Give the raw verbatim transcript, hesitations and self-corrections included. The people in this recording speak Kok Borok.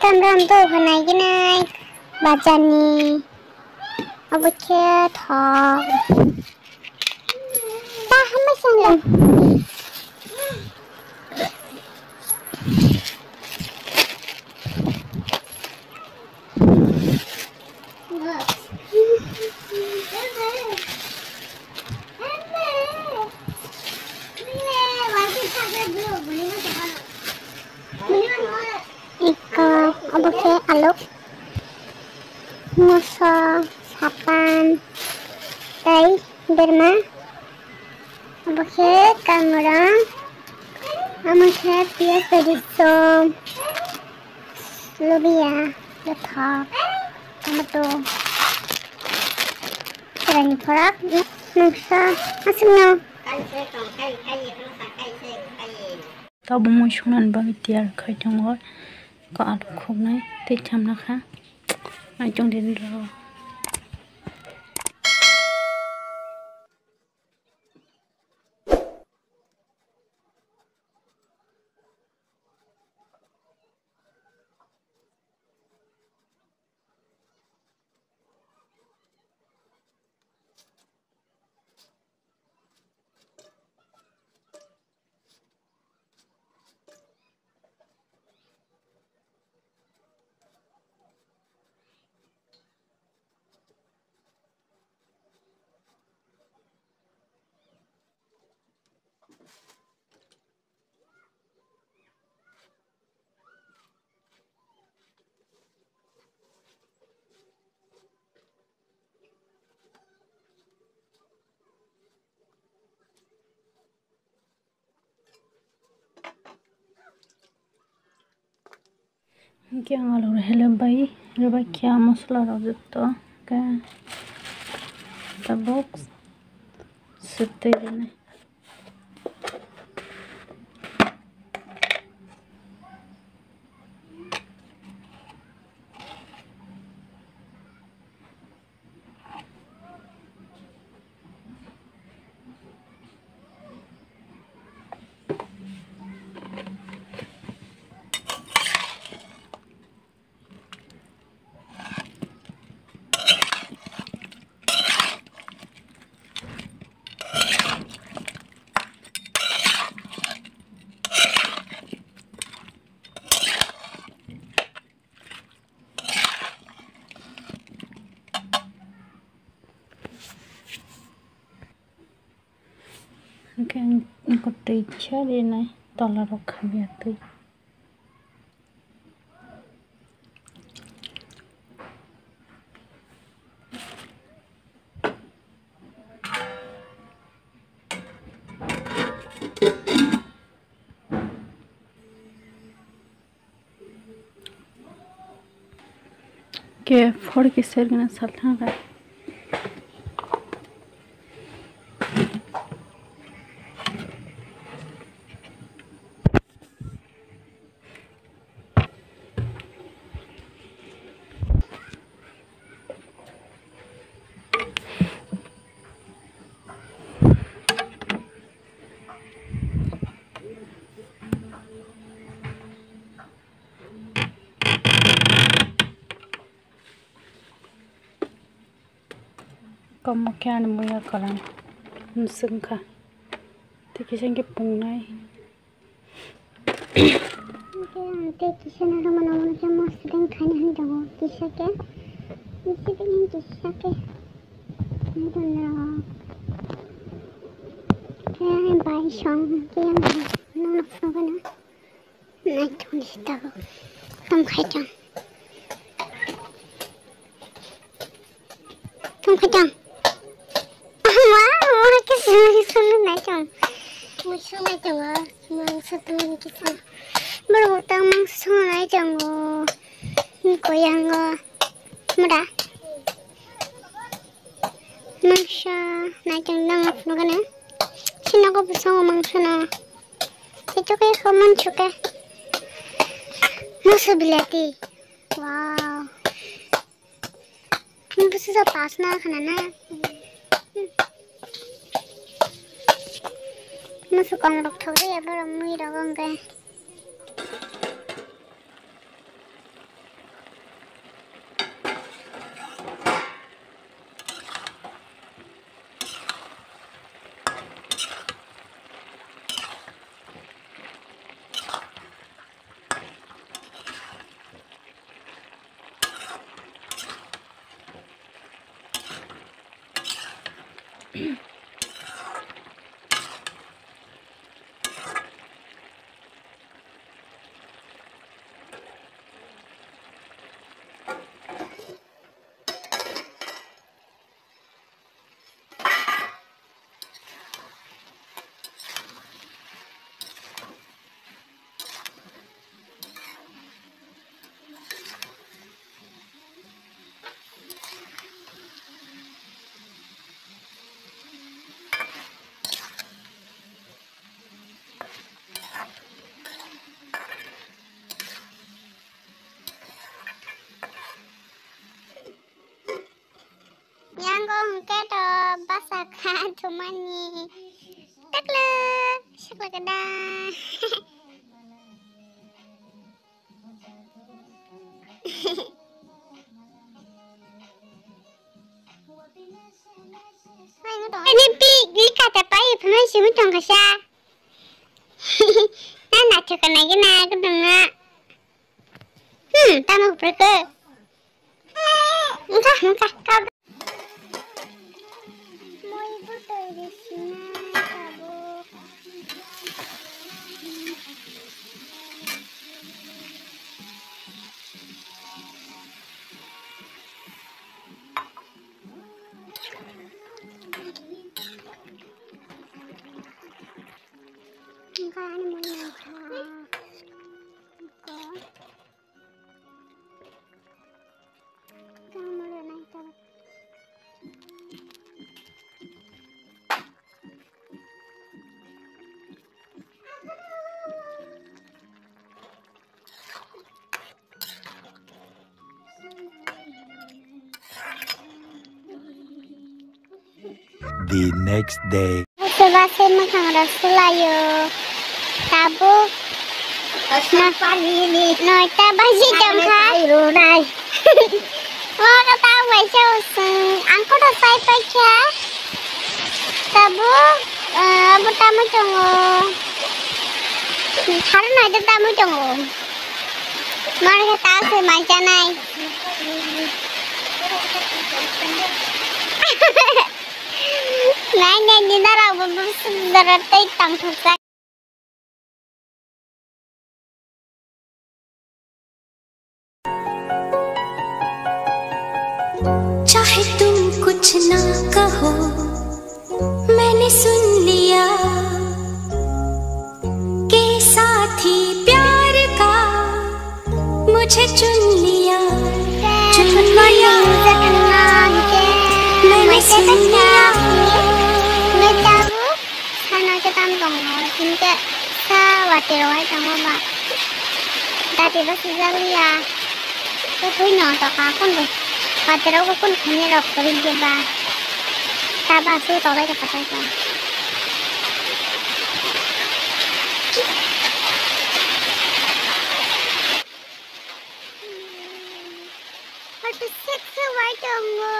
Kamram to hwnai gwnai bazarni. Obo khe thok. Ta hambai sangla. Iko, obo khe aluk, moso, sapan, tei berma. Obo khe kangrang, omo khe piyaj bai rwchom, lubiya, bwthok, tomato, chwraini phorak, noksa, aswkno. Tabuk mui sungnani bagwi tiyar khai tongo, ko alu khoknai tei chamna kha, naichong de rw. Hingke ang alu rehele bai, rwbai khe ah mosola rok joto khe tabuk swtwi rwnai. Hingke ang eko twi khe rinai tola rok khabiya twi. Ke phor ke ser gana salthang kha. Komo khe ani muya kwran mwswk wngkha. Tei kisa hwnkhe pungnai. Hwnkhe ang tei kisa narwkmano omono khe mosodeng khaina hinwi tongo. Kisa khe, kisa khe, kisa khe. Khe bai song khe ang nokno phunukgwino. Naichong di tabuk. Tongkhaitong. Tongkhaitong. Wow, wow, kisa, kisa naichong. Mangso naichongo. Mangso tongmani kisa. Borok tang mangso naichongo. Ni koyango. Mura. Mangso naichong nang phunukgwino. Sinogo bwsongo mangsono. Ito khe kho mansuka. Musu bilati. Wow. Musu sa pas na khana na. Musu kong rok thok ya borok mui rok wngkhe. Yango hwnkhe to basa kha thumani. Taklo, sakla kada. Ini pi, ini kata pai, pernah sih muncung kasa. Nana cakap lagi na, aku dengar. Hmm, tamo berke. Engkah, engkah, kau. Moi butoi de sinai tabuk. Engkah ani moi nangkha. Engkah. The next day. Soba se mwkhang rok sulaio. Tabuk noita baji tongkha. Oro tabuk waisa usung ang kotor sai paikha. Tabuk, eh, abo tamo tongo. Haro noita tamo tongo. Moro khe ta se mancha nai. Nai nai ni nara bo bo sudara tei tang thok sa. चाहे तुम कुछ ना कहो, मैंने सुन लिया के साथी प्यार का मुझे चुन लिया, चुन लिया, मैंने सुन लिया। Sano khe tam tongo, hinkhe sa watwi rok hai tongo ba. Dati bo sijak liya. Kwthwi no tokha, kun bo watwi rok bo kun khainai rok kwrwi khe ba. Ta ba su toklai tokha tai ba. Watwi sik se wai tongo.